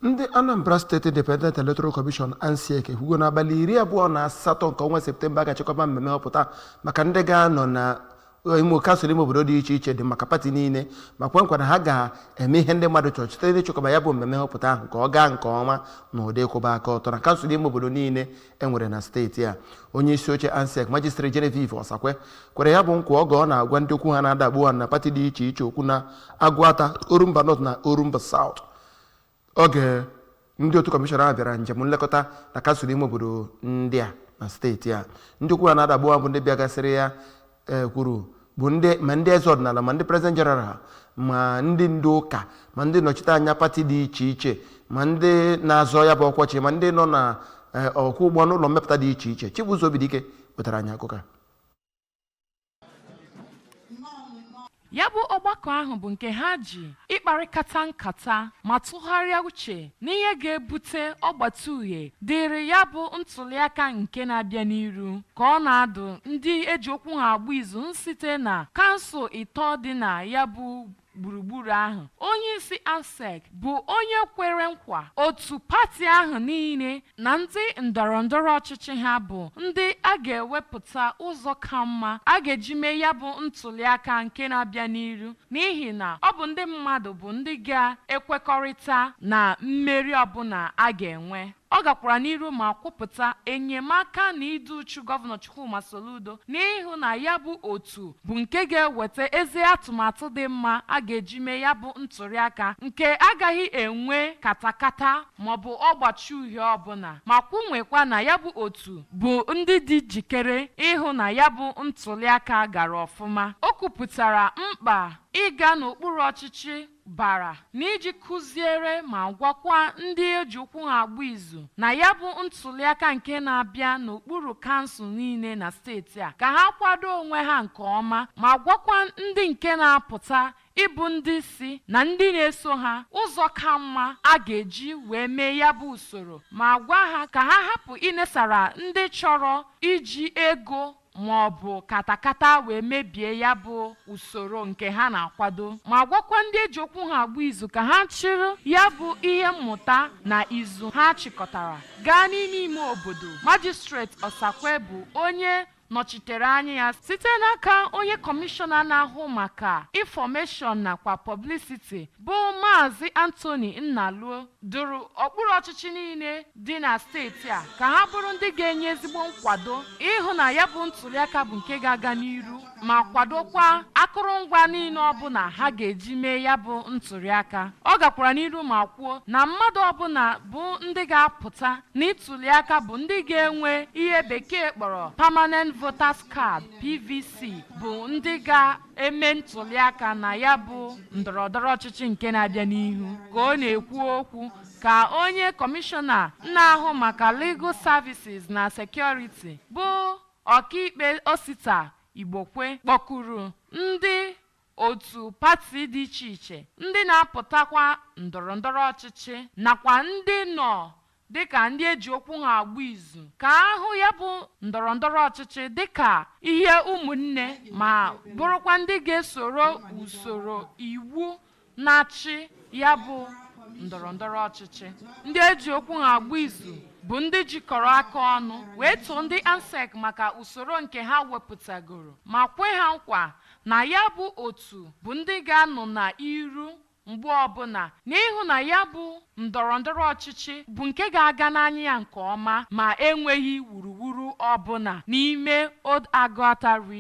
Ndị Anambra State Independent Electoral Commission, ANSIEC, ekwugo n'abalị 28 nke ọnwa Septemba ga-achịkọba mmemme nhọpụta maka ndị ga-anọ na ime kansụl ime obodo dị iche iche dị maka pati niile, ma kwe nkwa na ha ga-eme ihe ndị mmadụ chọrọ site n'ịchịkọba ya bụ mmemme nhọpụta ahụ ka ọ gaa nke ọma na ụdị ịkwụba aka ọtọ na kansụl ime obodo niile e nwere na steeti a. Onye isi oche ANSEC, Magistrate Genevieve Osakwe, kwere ya bụ nkwa oge ọ na-agwa ndị okwu ha na-adagbu ha na pati dị iche iche okwu na Agụata, Orumba North na Orumba South, oge ndị otu kọmishọna ahụ bịara njem nlekọta na kansụl ime obodo ndị a na steeti a. Ndị okwu ha na-adagbu ha bụ ndị bịagasịrị ya kwuru bụ ndị ma ndị eze ọdịnala, ma ndị president general, ma ndị ndu ụka, ma ndị nnọchite anya pati dị iche iche, ma ndị na-azọ ya bụ ọkọchị, ma ndị nọ na ọkwọ ụgbọ n'ụlọ mmepụta dị iche iche. Chibuzo Obidike wetara anyị akụkọ a. Ya bụ ọgbakọ ahụ bụ nke ha ji ịkparịkata nkata ma tụgharịa uche n'ihe ga-ebute ọgbata uhie dịrị ya bụ ntụliaka nke na-abịa n'iru, ka ọ na-adụ ndị eji okwu ha agba izu site na kansụl ịtọ dị na ya bụ gburugburu ahụ. Onye isi ANSEC bụ onye kwere nkwa otu pati ahụ niile na ndị ndọrọ ndọrọ ọchịchị ha bụ ndị a ga-ewepụta ụzọ ka mma a ga-eji mee ya bụ ntụliaka nke na-abịa n'iru, n'ihi na ọ bụ ndị mmadụ bụ ndị ga-ekwekọrịta na mmeri ọbụla a ga-enwe. Ọ gakwara n'iru ma kwupụta enyemaka na idu uchu Gọvanọ Chukwuma Soludo n'ihu na ya bụ otu bụ nke ga-eweta ezi atụmatụ dị mma a ga-eji mee ya bụ ntụliaka nke agaghị enwe katakata maọbụ ọgbachi uhie ọbụla, ma kwunwekwa na ya bụ otu bụ ndị dị njikere ịhụ na ya bụ ntụliaka gara ọfụma. O kwupụtara mkpa ịga n'okpuru ọchịchị bara n'iji kụziere ma gwakwa ndị eji ụkwụ ha agba izu na ya bụ ntụliaka nke na-abịa n'okpuru kansụl niile na steeti a ka ha kwado onwe ha nke ọma, ma gwakwa ndị nke na-apụta ịbụ ndị isi na ndị na-eso ha ụzọ ka mma a ga-eji wee mee ya bụ usoro, ma gwa ha ka ha hapụ inesara ndị chọrọ iji ego ma ọ bụ katakata wee mebie ya bụ usoro nke ha na-akwado, ma gwakwa ndị eji okwu ha agba izu ka ha chịrị ya bụ ihe mmụta na izu ha chịkọtara gaa n'ime ime obodo. Magistrate Osakwe bụ onye nọchitere anya ya site n'aka onye kọmishọna na-ahụ maka information nakwa publicity, bụ Maazị Anthony Nnaluo, duru okpuru ọchịchị niile dị na steeti a ka ha bụrụ ndị ga-enye ezigbo nkwado ịhụ na ya bụ ntụliaka bụ nke ga-aga n'iru, ma kwadokwa akụrụngwa niile ọbụla ha ga-eji mee ya bụ ntụliaka. Ọ gakwara n'iru ma kwuo na mmadụ ọbụla bụ ndị ga-apụta n'ịtụliaka bụ ndị ga-enwe ihe Bekee kpọrọ Permanent Voters Card, PVC, bụ ndị ga-eme ntụliaka na ya bụ ndọrọndọrọ ọchịchị nke na-abịa n'ihu. Ka ọ na-ekwu okwu ka onye kọmishọna na-ahụ maka Legal Services na Security, bụ Ọkaikpe Osita Igbokwe, kpọkuru ndị otu pati dị iche iche, ndị na-apụtakwa ndọrọndọrọ ọchịchị nakwa ndị nọ dịka ndị eji okwu ha agba izu, ka ahụ ya bụ ndọrọndọrọ ọchịchị dịka ihe ụmụnne, ma bụrụkwa ndị ga-esoro usoro iwu na-achị ya bụ ndọrọndọrọ ọchịchị. Ndị eji okwu ha agba izu bụ ndị jikọrọ aka ọnụ wee too ndị ANSEC maka usoro nke ha wepụtagoro, ma kwe ha nkwa na ya bụ otu bụ ndị ga-anọ na iru mgbe ọbụla n'ịhụ na ya bụ ndọrọndọrọ ọchịchị bụ nke ga-aga n'anya ya nke ọma ma enweghị wuruwuru ọbụla n'ime Old Aguata.